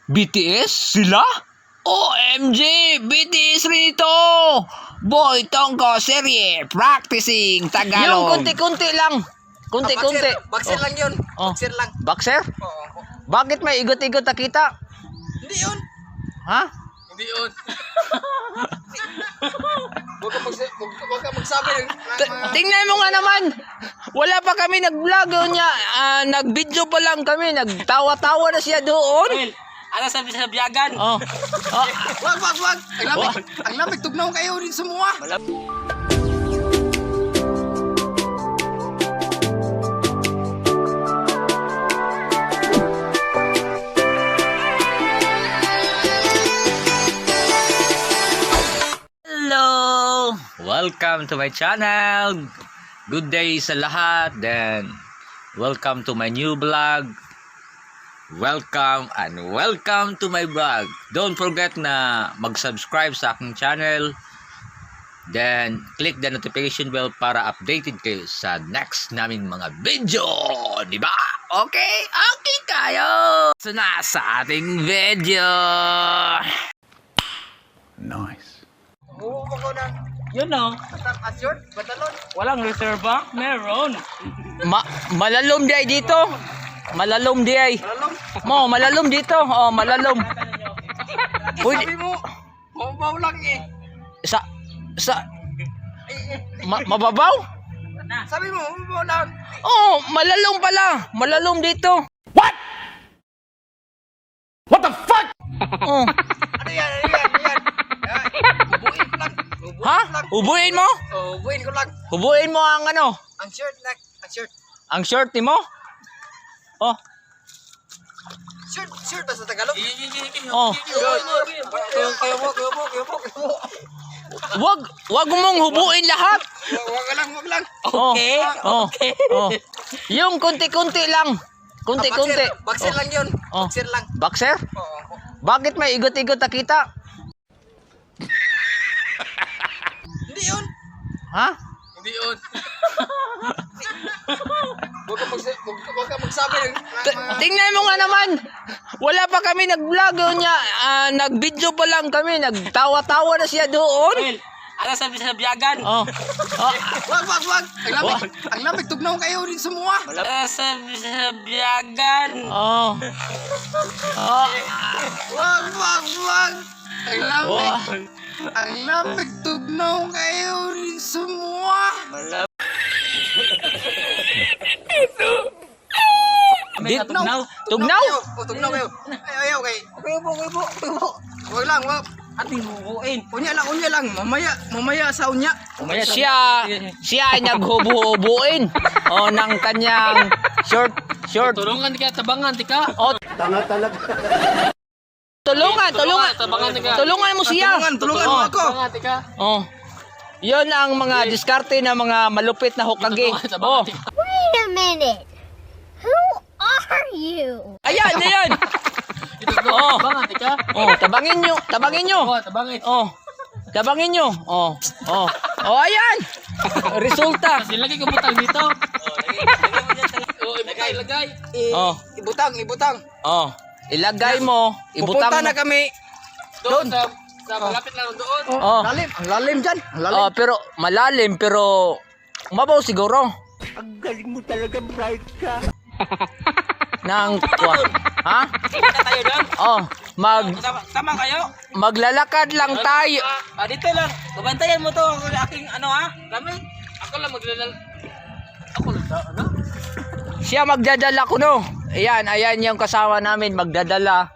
BTS? Sila? OMG! BTS rin ito! Boy Tongko Serye Practicing Tagalog. Yung kunti-kunti lang. Kunti-kunti. Boxer lang yun. Oh. Boxer lang. Boxer? Oo. Bakit may igot-igot na kita? Hindi yun. Ha? Hindi yun. Huwag ka magsabi ng mga. Tingnan mo nga naman. Wala pa kami nag-vlog oh, niya. Ah, nag-video pa lang kami. Nagtawa-tawa na siya doon. Well, ano sabi sa biyagan? Oh. Oh. Wag, wag, wag. Ang lamig, ang lamig. Tugnaw kayo rin sumuha. Hello! Welcome to my channel. Good day sa lahat. Then, welcome to my new vlog. Welcome and welcome to my vlog. Don't forget na mag-subscribe sa aking channel. Then, click the notification bell para updated kayo sa next naming mga video. Di ba? Okay? Okay tayo! So na sa ating video! Nice. Oo, ko ng Yun o. batang asyon, batalon. Walang reserva? Meron. Malalom di ay dito. Malalom di ay. Malalom. Mo, malalom dito. Oh, malalom. Pwede Sabi mo, mababaw lang eh. sa sa mababaw? Sabi mo, mababaw lang. Oh, malalom pala. Malalom dito. What? What the fuck? Oh, Ano yan, ano yan, ano yan? Ay, Hubuin ko lang. Hubuin ha? ko lang. Hubuin mo? Oh, hubuin ko lang. Hubuin mo ang ano? Ang shirt na, ang shirt. Ang shirt ni mo? Oh, Shirt, shirt ba sa Tagalog? oh. Kayo, kayo mo, kayo mo, kayo mo, kayo mo. Wag wag mong hubuin lahat. Wag lang, wag lang. Oh, Okay. Oh, Okay. oh. Yung kunti-kunti lang. Kunti-kunti. Boxer, boxer lang yun. Oh. Boxer lang. Boxer? Oo. Bakit may igot-igot na kita? Hindi yun. Ha? Hindi yun. Huwag ka magsabi ng mga. Tingnan mo nga naman. Wala pa kami nag-vlog oh, niya. Ah, nag-video pa lang kami. Nagtawa-tawa na siya doon. Well, ano sabi sa biyagan? Oh. Oh. Wag, wag, wag. Ang lamig, ang lamig. Tugnaw kayo rin sumuha. Ano sabi sa biyagan? Oh. Oh. Wag, wag, wag. Ang lamig. Oh. Ang lamig. Tugnaw kayo rin sumuha. Tugnaw. Tugnaw? Kayo. Oh, tugnaw kayo. Ay, ay, okay. Kayo po, kayo po, kayo po. Wag lang, wag. Ating bubuin. Unya lang, unya lang. Mamaya, mamaya sa unya. Siya, siya ay naghubo-hubuin. Oh, ng kanyang short, short. Tulungan ka, tabangan tika. Oh. Tanga talaga. Tulungan, tulungan. Tabangan tika. Tulungan mo siya. Tulungan, tulungan mo Oh. ako. Tabangan tika. Oh. Yun ang mga diskarte ng mga malupit na hokage. Oh. Wait a minute. Who are you? Ayan, ayan. Oh. Tabangan tika. Oh, tabangin nyo, tabangin nyo. Oh, tabangin. Oh. Tabangin nyo. Oh. Oh. Oh, ayan. Resulta. Silagay ko butang dito. Oh, ilagay, ilagay. Oh. Ibutang, ibutang. Oh. Ilagay mo, ibutang Pupunta mo. na kami. Doon sa malapit lang doon. Oh. Lalim, ang lalim dyan. Ang lalim. Oh, pero malalim pero mabaw siguro. Ang galing mo talaga, bright ka. Nang ha? Kita tayo doon. Oh, Tama, tama kayo. maglalakad lang tayo. Ah, dito lang. Babantayan mo to ang aking ano ha? Gamit. Ako lang maglalal. Ako lang ano? Siya magdadala ko no. Ayan, ayan yung kasama namin magdadala.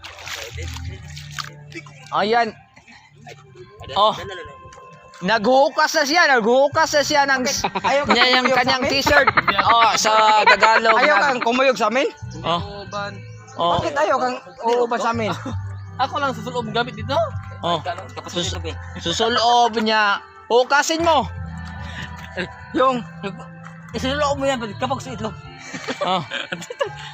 Ayan. Oh. Naghuhukas na siya, naghuhukas na siya ng Ayaw ka niya yung kumuyog sa kanyang amin? t-shirt. Oh, sa Tagalog. Ayaw kang kumuyog sa amin? Oh. Uban. Oh. Bakit ayaw kang uuban sa amin? Ako lang susulob gamit dito. Oh. Susulob niya. Hukasin mo. Yung, Isulob mo yan kapag sa itlog. Oh.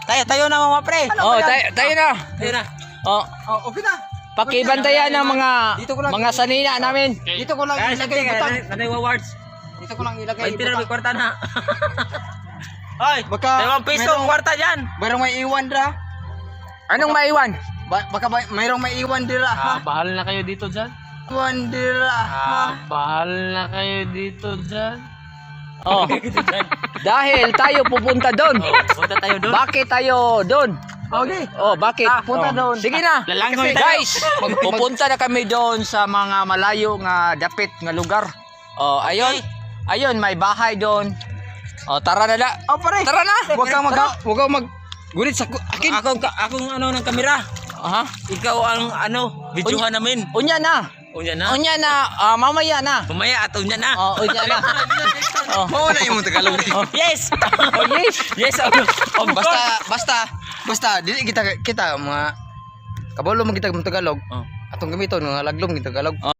Tayo, tayo na mga pre. Oh, tayo, tayo na. Tayo na. Oh, oh, okay na. pakibantayan ang mga Dito ko lang- mga sanina namin. Dito ko lang ilagay yung butang. Nanay awards. Dito ko lang ilagay yung 20 na may butang. kwarta na. Ay, Baka 2 piso ang kwarta dyan. Merong may iwan ra. Anong maiwan? Baka mayroong maiwan dira, ha? Ah, bahala na kayo dito dyan. Iwan dira, ha? Ah, bahala na kayo dito dyan. Oh. Dahil tayo pupunta doon. Punta tayo doon. Bakit tayo doon? Okay. Oh, bakit? Ah, punta Oh. doon. Sige na. Lalangoy tayo. Guys, pupunta na kami doon sa mga malayo nga dapit nga lugar. Oh, ayun. Ayun, may bahay doon. Oh, tara na la. Oh, pare. Tara na. Huwag kang mag gulit sa akin. Akong ano ng kamera. Aha. Ikaw ang ano, videohan namin. Unya na. Unya na. Unya na, ah, mamaya na. Mamaya at unya na. Oh, unya na. Oh. Mao na imong Tagalog. Yes. Oh, yes. Yes. Of Basta basta basta dili kita kita mga kabalo man kita ng Tagalog. Oh. Atong gamiton nga laglom kita Tagalog. Oh.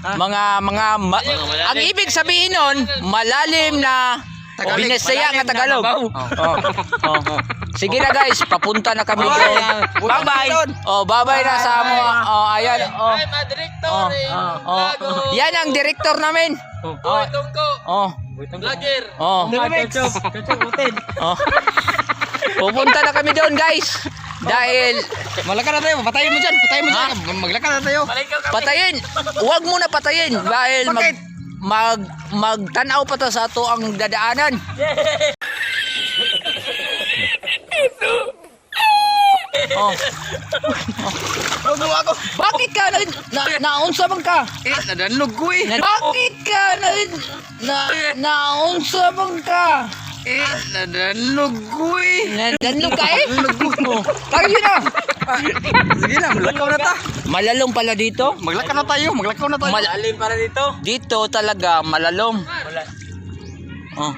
Mga ang ibig sabihin nun, malalim na Tagalog. Binisaya nga Malalim na Tagalog. mabaw. Oh. Oh. Sige na guys, papunta na kami doon. Bye-bye. Oh, bye-bye na sa mo. Oh, ayan. Oh. I'm a director Oh. in Oh. Yan ang director namin. Oh. Tungko. Oh. Vlogger. Oh. Oh. Pupunta na kami doon, guys. Dahil Malakad na tayo, patayin mo diyan, patayin mo diyan. Maglakad na tayo. Patayin. Huwag mo na patayin dahil mag Bakit? mag magtanaw pa ta sa ato ang dadaanan. Oh. Huwag mo ako. Bakit ka na naunsa man ka? Eh, nadanlog ko eh. Bakit ka na na naunsa man ka? Eh, nadanlog ko eh. Nadanlog ka eh? Oh, tayo na. Sige na, maglakaw na ta. Malalong pala dito. Maglakaw na tayo, maglakaw na tayo. Malalim para dito. Dito talaga malalong. Oh.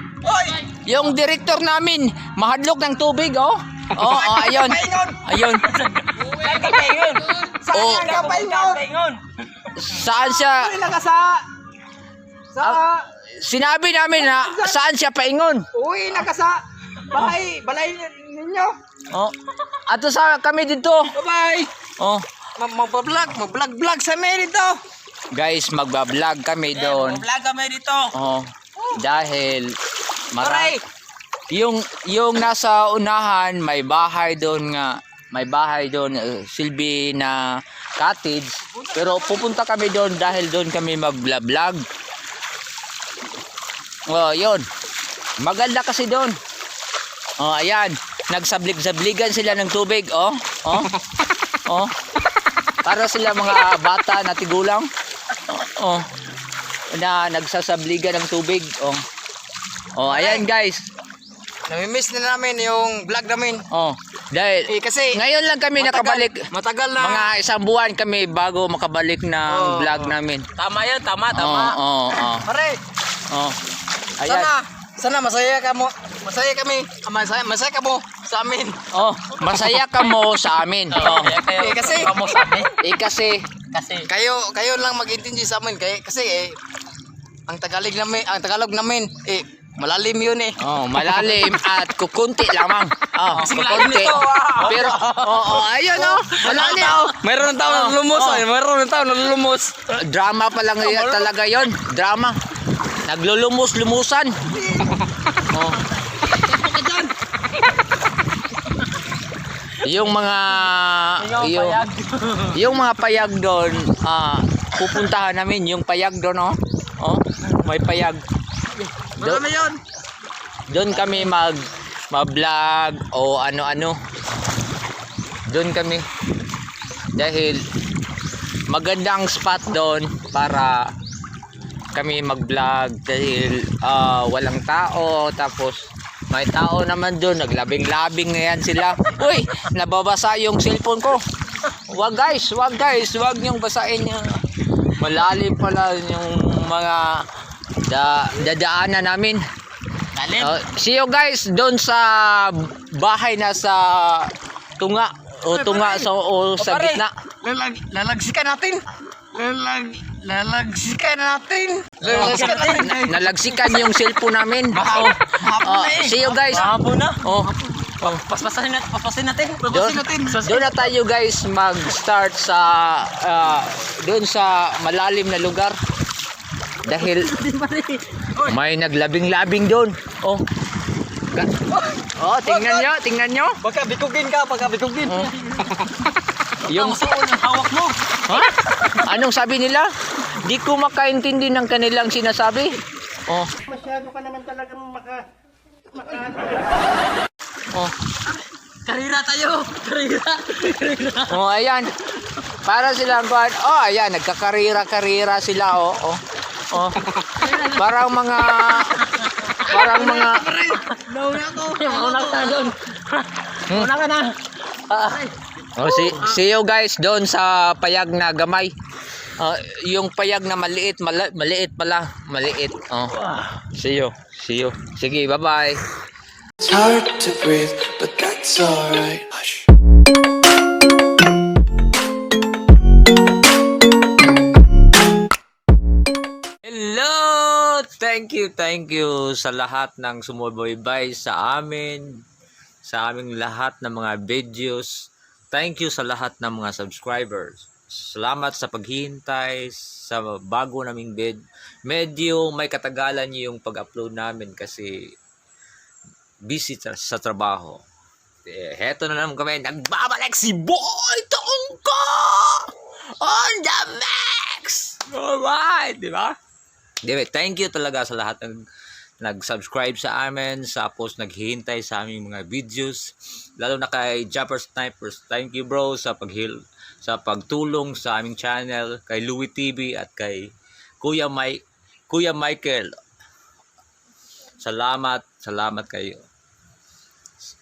Yung director namin, mahadlok ng tubig, oh. Oh, oh ayun. Ayun. Paingon. Oh, Paingon. Paingon. saan siya? Uwi na ka sa sa Ah. Sinabi namin na saan siya paingon. uwi na ka sa bahay, balay ninyo. Oh. Ato sa kami dito. Bye-bye. Oh. Magpa-vlog, mag-vlog-vlog sa amin dito. Guys, magba-vlog kami doon. Vlog kami dito. Oh. Dahil Aray. yung nasa unahan may bahay doon nga, may bahay doon, silbi na cottage, pero pupunta kami doon dahil doon kami magla-vlog. Oh, yun. Maganda kasi doon. Oh, ayan. Nagsablig-sabligan sila ng tubig, oh. Oh. Oh. Para sila mga bata na tigulang. Oh. Oh. Na nagsasabligan ng tubig, oh. Oh, ayan guys. Namimiss na namin yung vlog namin. Oh, dahil Eh, kasi ngayon lang kami nakabalik. Matagal na. Mga isang buwan kami bago makabalik ng Oo. vlog namin. Tama yun, tama, tama. Oo. Pare, Oh. Ayan. sana sana masaya ka mo. Masaya kami. Ah, masaya, masaya ka mo sa amin. Oh, masaya ka mo sa amin. Oh. Kaya, Eh, kasi- kamo sa amin. Eh kasi Kasi, Kayo kayo lang mag-intindi sa amin kay kasi eh ang Tagalog namin, ang Tagalog namin eh malalim yun eh. oh, malalim at kukunti lamang. Oh, Kasi malalim kukunti. nito, ah. Pero oh, oh, ayun oh, malalim. Oh. Mayroon ng tao na lumos, oh. ay, mayroon ng tao na lumos. Drama pa lang talaga 'yon. Drama. Naglulumos-lumusan. Oh. Yung mga yung mga payag doon, ah, pupuntahan namin yung payag doon, oh. Oh, may payag. Doon, Marami yun. doon kami mag-vlog o ano-ano. Doon kami dahil magandang spot doon para kami mag-vlog dahil walang tao, tapos may tao naman doon, naglabing-labing na yan sila. Uy, nababasa yung cellphone ko. Wag guys, wag guys, wag niyong basain yung malalim pala yung mga dadaanan namin. Lalim. See you guys doon sa bahay na sa tunga o tunga sa o sa pare. gitna. Lalagsikan natin. Lalagsikan natin. Lalagsikan natin. Nalagsikan yung cellphone namin. Oh, Hapon oh, na eh. see you guys. Mahapon na. Oh, Paspasin natin, paspasin natin. doon, doon na tayo guys mag-start sa doon sa malalim na lugar. Dahil may naglabing-labing doon. Oh. Oh, tingnan nyo, tingnan nyo. Baka bikugin ka, baka bikugin. Oh. Yung Ang hawak mo. Ha? Anong sabi nila? Di ko makaintindi ng kanilang sinasabi. Oh. Masyado ka naman talagang maka Oh. Karira tayo. Karira. Karira. Oh, ayan. Para silang kuwan. Oh, ayan, nagkakarira-karira sila, oh. Oh. Oh. Parang mga Nauna ako. Nauna ka doon. Nauna ka na. Oh, see you guys doon sa payag na gamay. Ah, yung payag na maliit, maliit pala, maliit. Oh. See you. See you. Sige, bye-bye. It's hard to breathe, but that's alright. Hush. Hello! Thank you sa lahat ng sumubaybay sa amin, sa aming lahat ng mga videos. Thank you sa lahat ng mga subscribers. Salamat sa paghihintay sa bago naming vid. Medyo may katagalan yung pag-upload namin kasi busy sa trabaho. Eh, heto na naman kami. Nagbabalik si Boy Tungko! On the max! Alright, di ba? Di ba? Thank you talaga sa lahat ng nag-subscribe sa amin, tapos naghihintay sa aming mga videos, lalo na kay Japper Snipers. Thank you, bro, sa pagtulong sa aming channel, kay Louie TV at kay Kuya Mike, Kuya Michael. Salamat, salamat kayo.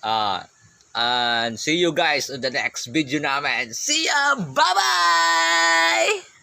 Ah, and see you guys on the next video namin. See ya! Bye-bye!